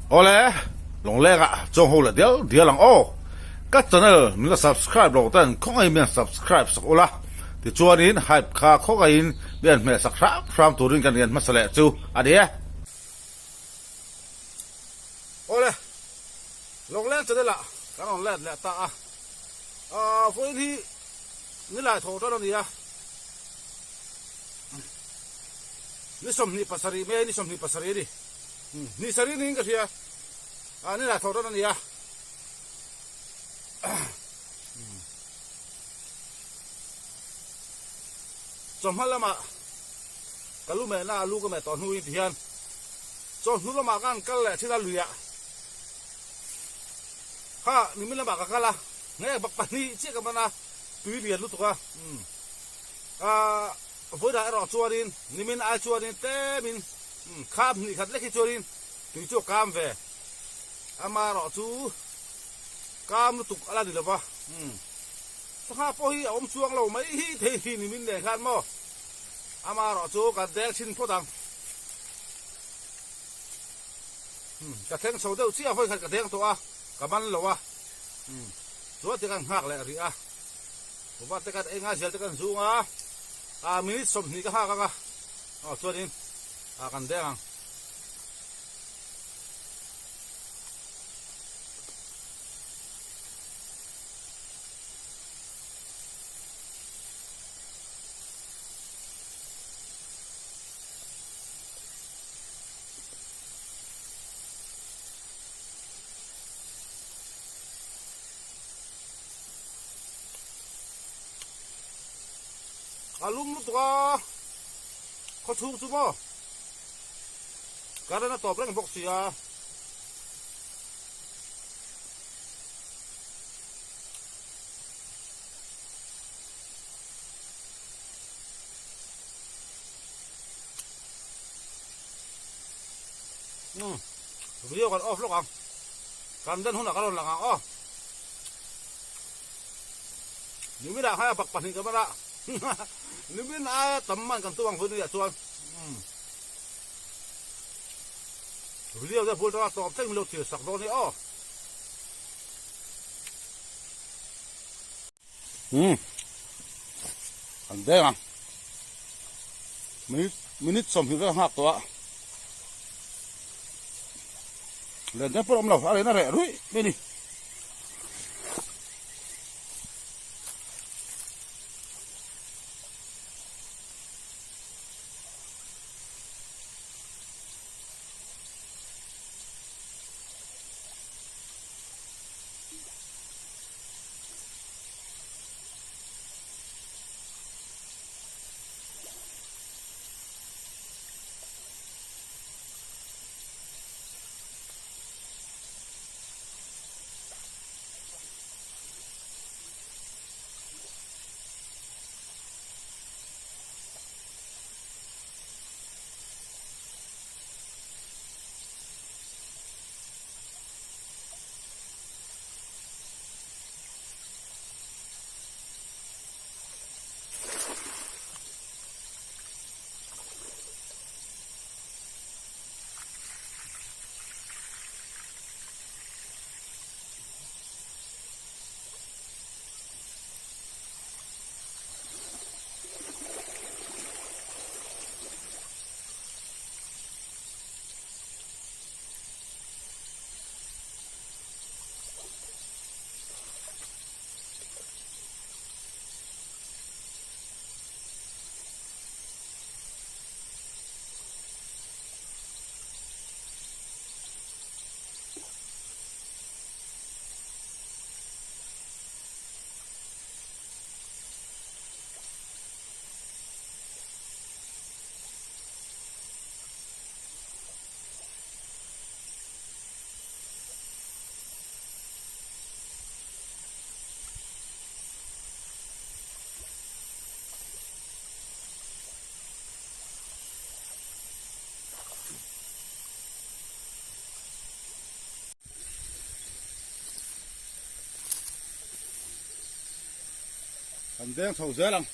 Awle, Lawngleng ah chuang ho leh dial dial ang aw. Ka channel min la subscribe lo ten khawngaihin min han subscribe sak ula, tichuanin hype kha khawngaihin min han hmeh sak hram hram turin kan rian hmasa leh chu a ni e. Awle, Lawngleng channel ah kan rawn let leh ta a, vawiin hi nilai tho tan a ni a. Ni 27 May ni 27 a ni. Ni sarih niin ka hria. A ni lah tho dawn a nia. Chawhma lamah ka lu mehna a lu ka meh tawh hnuin tihian chawhnu lamah ka han kal leh thin a luiah. Kha nimin lamah ka kal a, nge bak pahnih chiah ka man a, tui lian lutuk a. Vawidah erawh chuanin nimin ai chuanin tlemin kham hnih khat lek hi chuanin tui chu a kam ve. Amaherawh chu kam lutuk a la ni lova. Sangha pawh hi a awm chuang lo mai hi thei hi nimin nen khan maw. Amaherawh chu kan deng chhin phawt ang. Ka thleng chho deuh chiah vawi khat ka deng tawh a, ka man lo a. Chuan ti kan nghak leh rih a. Upa te kan enga zial te kan zung a, ah minute 20 ka nghak ang a, aw chuanin ah kan deng ang. A lum lutuk a, khaw chhung chu maw current a tawp reng bawk si a. Umm video kan off lawk ang, kan den hunah ka rawn lang ang aw. Nimin ah khan a bak pahnih ka man a, nimin aia tam man kan tum ang vun nia chuan video te bul tanga tawp thleng min lo thlir sak dawn hi aw. Umm an deng ang minute minute 20 vel nghak tawh a len te pawh awm lo a len a reh ruih mai a ni. Kan deng chho zel ang.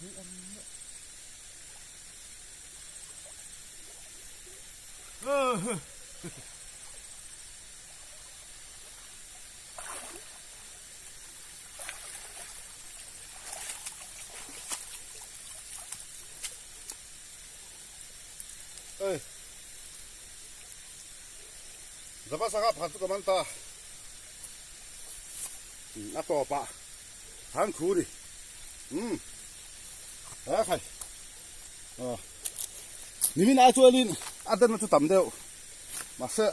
Ê Zapa sangha pakhat chu ka man ta a tawp ah han khu ni umm he khai aw nimin ai chuanin a denna chu tam deuh mahse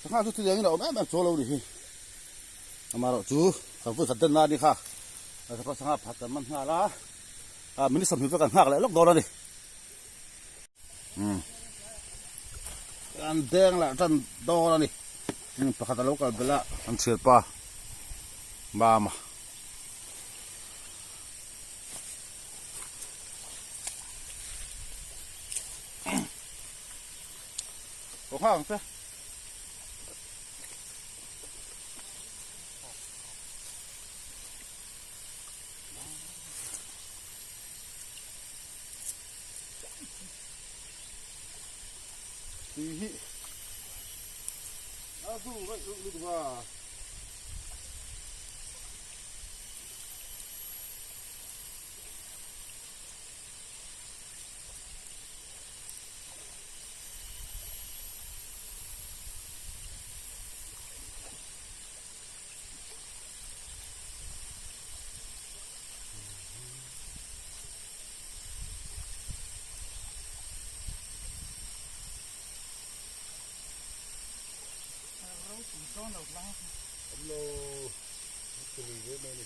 sangha chu chutiangin a awm em em chuang lo ni hi amaherawh chu kan vawi khat denna a ni kha zapa sangha pakhat kan man nghal a ah minute 20 vel kan nghak leh lawk dawn a ni. Umm an deng lah tan dawn a ni pakhat a lo kal belh a an chhiar pa mama Có khang che. Tui hi a zu raih reuh lutuk a. Awm lo a che lui ve mai a ni.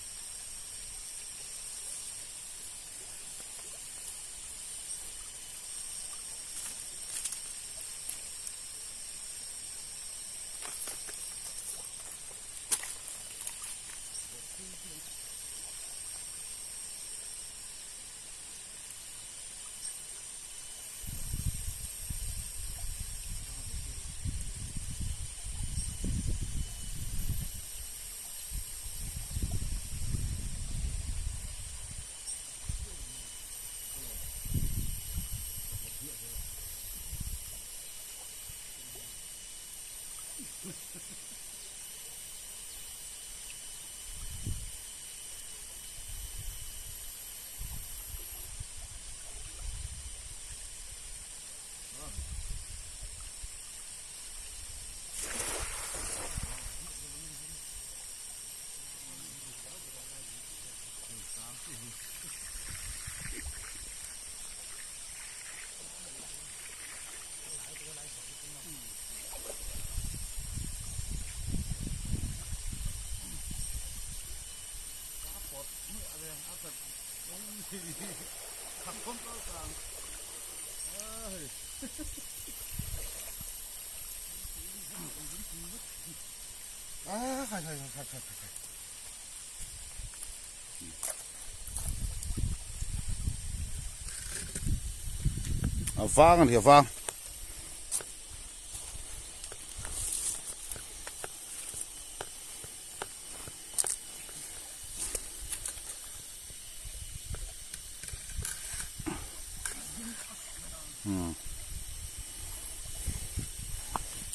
A vang a ni a vang.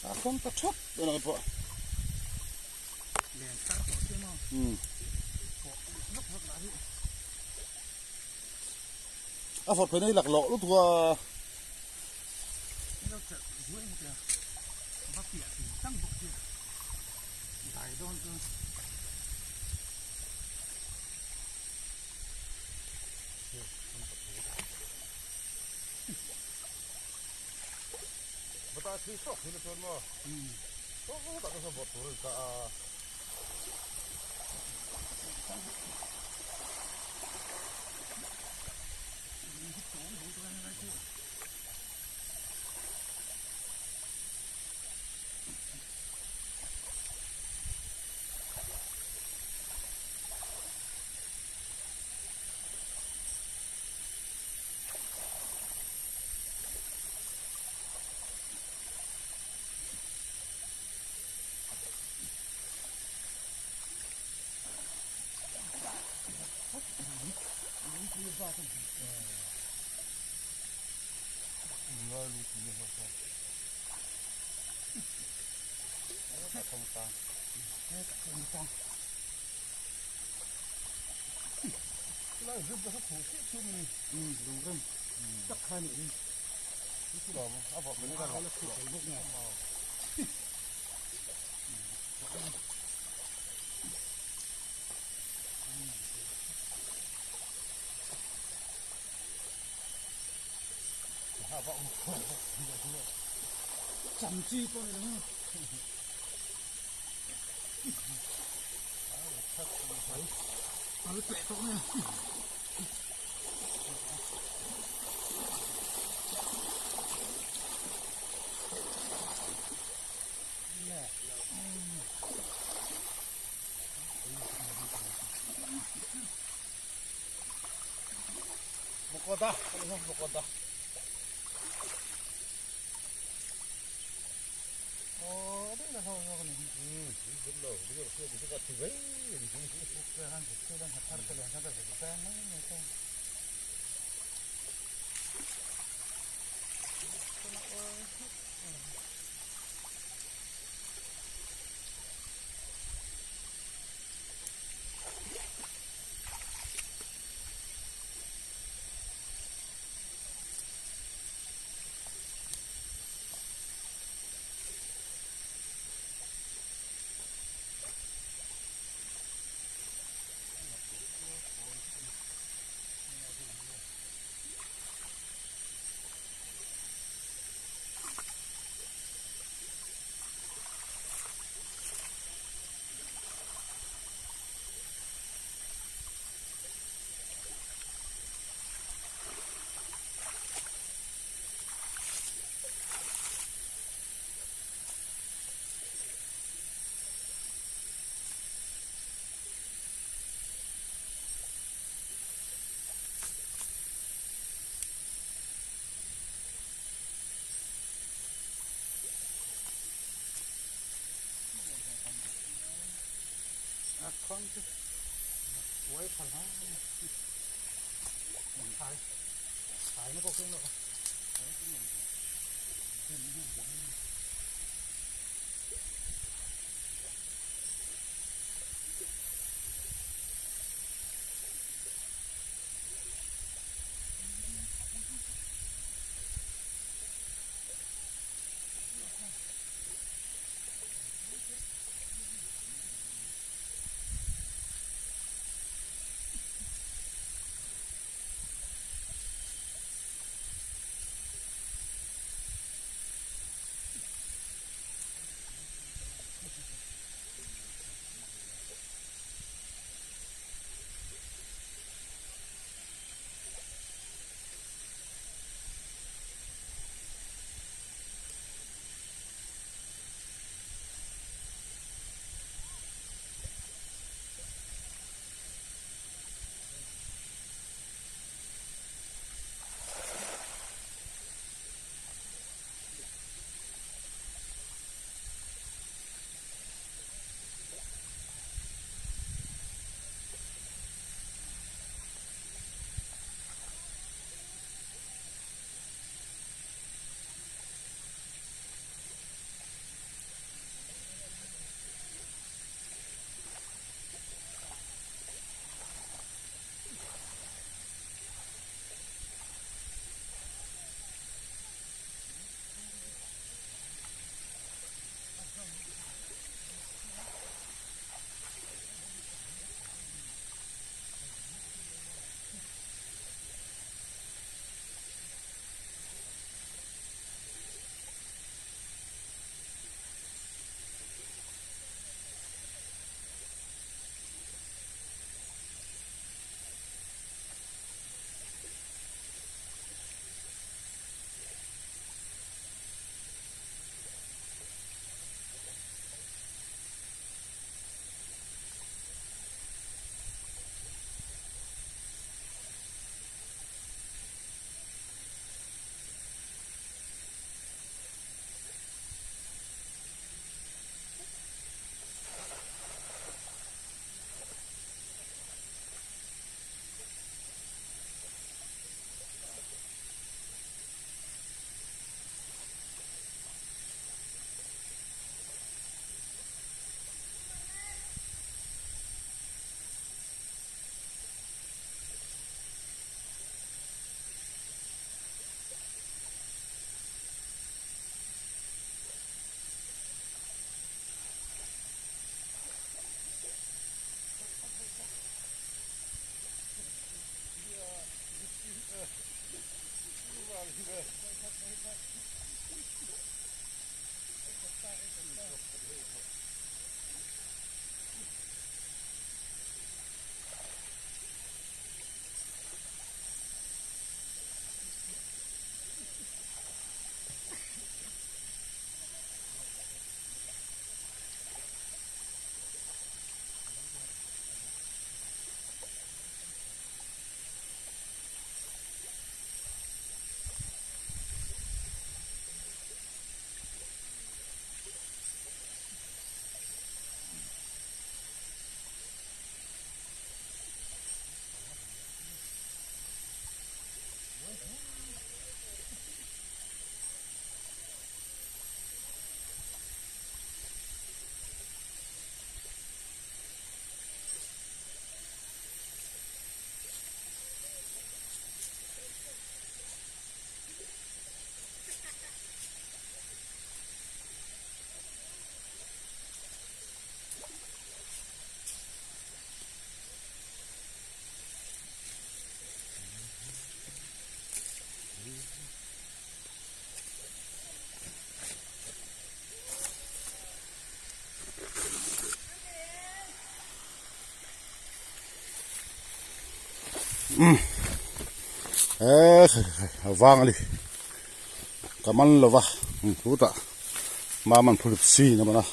A khawm ta thap tûnah pawh. A fawrh phei na hi laklawh lutuk a. A vang a ni ka man lo va chutah mama an phulip sin a man a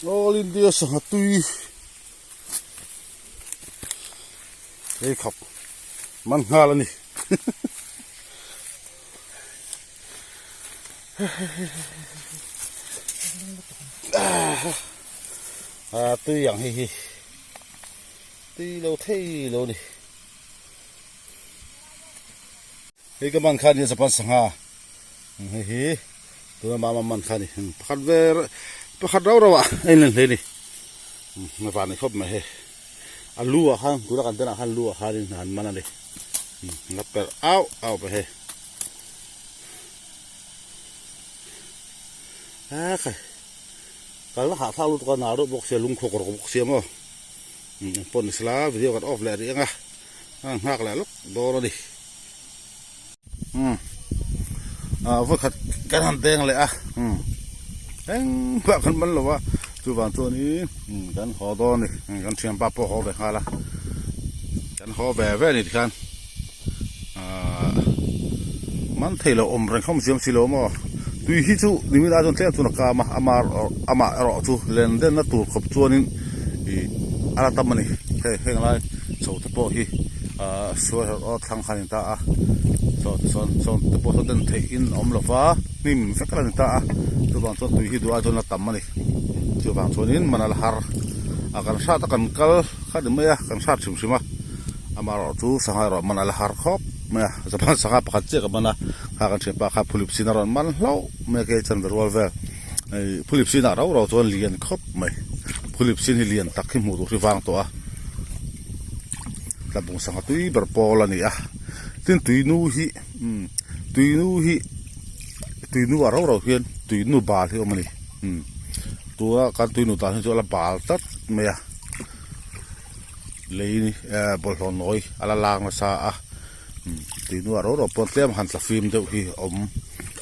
All India sangha tui hei khawp man nghal a ni. A tui ang hei hi tui lo thei lo ni hei ka man kha nia japan sangha hei hi tuna mama man kha ni pakhat ve pakhat rau rau ah a inlen hle ni a van ni khawp mai hei a lu ah khan tuna kan ten ah khan lu ah khanin han man a ni la perh auh auh mai hei. A khai kal na hahthlak lutuk a nar deuh bawk sia lungkhawk rawk bawk sia maw eng pawh ni sela video kan off leh rih ang a a nghak leh lawk dawn a ni umm ah vawikhat kan han deng leh a umm engmah kan man lo a chuvang chuanin kan haw dawn a ni kan thianpa pawh a haw ve nghal a kan haw ve ve a ni tikhan. Ahh man thei lo awm reng khawm siam si lo maw tui hi chu nimin ah chuan tlem chuan a kam a ama amah erawh chu len denna tur khawp chuanin ih a la tam a ni hei heng lai chho te pawh hi ahh sual herh aw thlang khan a ni ta a saw tichuan sawn te pawh saw den theih in a awm lo va hnim vek a la ni ta a chuvang chuan tui hi duh ai chuan a la tam a ni chuvang chuanin man a la har a kan hrat a kan kal kha ni mai a kan hrat hrim hrim a. Amaherawh chu sangha erawh man a la har khawp mai a, Japan sangha pakhat chiah ka man a, kha kan thianpa kha phulip sin a rawn man hlauh mai a, kei chan ve rual vel hei phulip sin ah rau rau chuan lian khawp mai, phulip sin hi lian tak hi hmuh tur hi vang tawh a, tlabung sangha tui ber pawl a ni a, tin tuinu hi umm tuinu hi tuinu ah rau rau hian tuinu bal hi a awm a ni umm tuna kan tuinu dan hi chu a la bal tlat mai a. Lei bawlhhlawh nawi a la lang nasa a tui nu ah ro ro pawh tlem han tla fim deuh hi a awm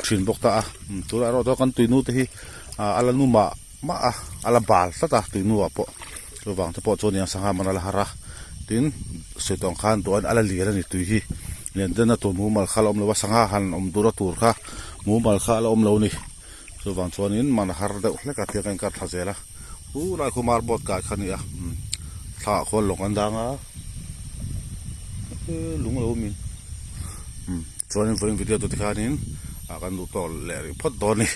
thin bawk ta a tunah erawh chuan kan tui nu te hi a la nu mah mah a a la bal tlat a tui nu ah pawh chuvang te pawh chuan sangha man a la har a tin sawi tawng khan duan a la lian a ni tui hi lian den a tur mumal kha a la awm lo a sangha han awm tura tur kha mumal kha a la awm lo a ni chuvang chuanin man a har deuh hlek a tiang a inkar thla zel a. Pu Raikumar boat kai kha a ni a thla ah khuan lawng an dang a lung lo awm in chuanin vawiin video te tikhanin kan duh tawk leh rih phawt dawn a ni.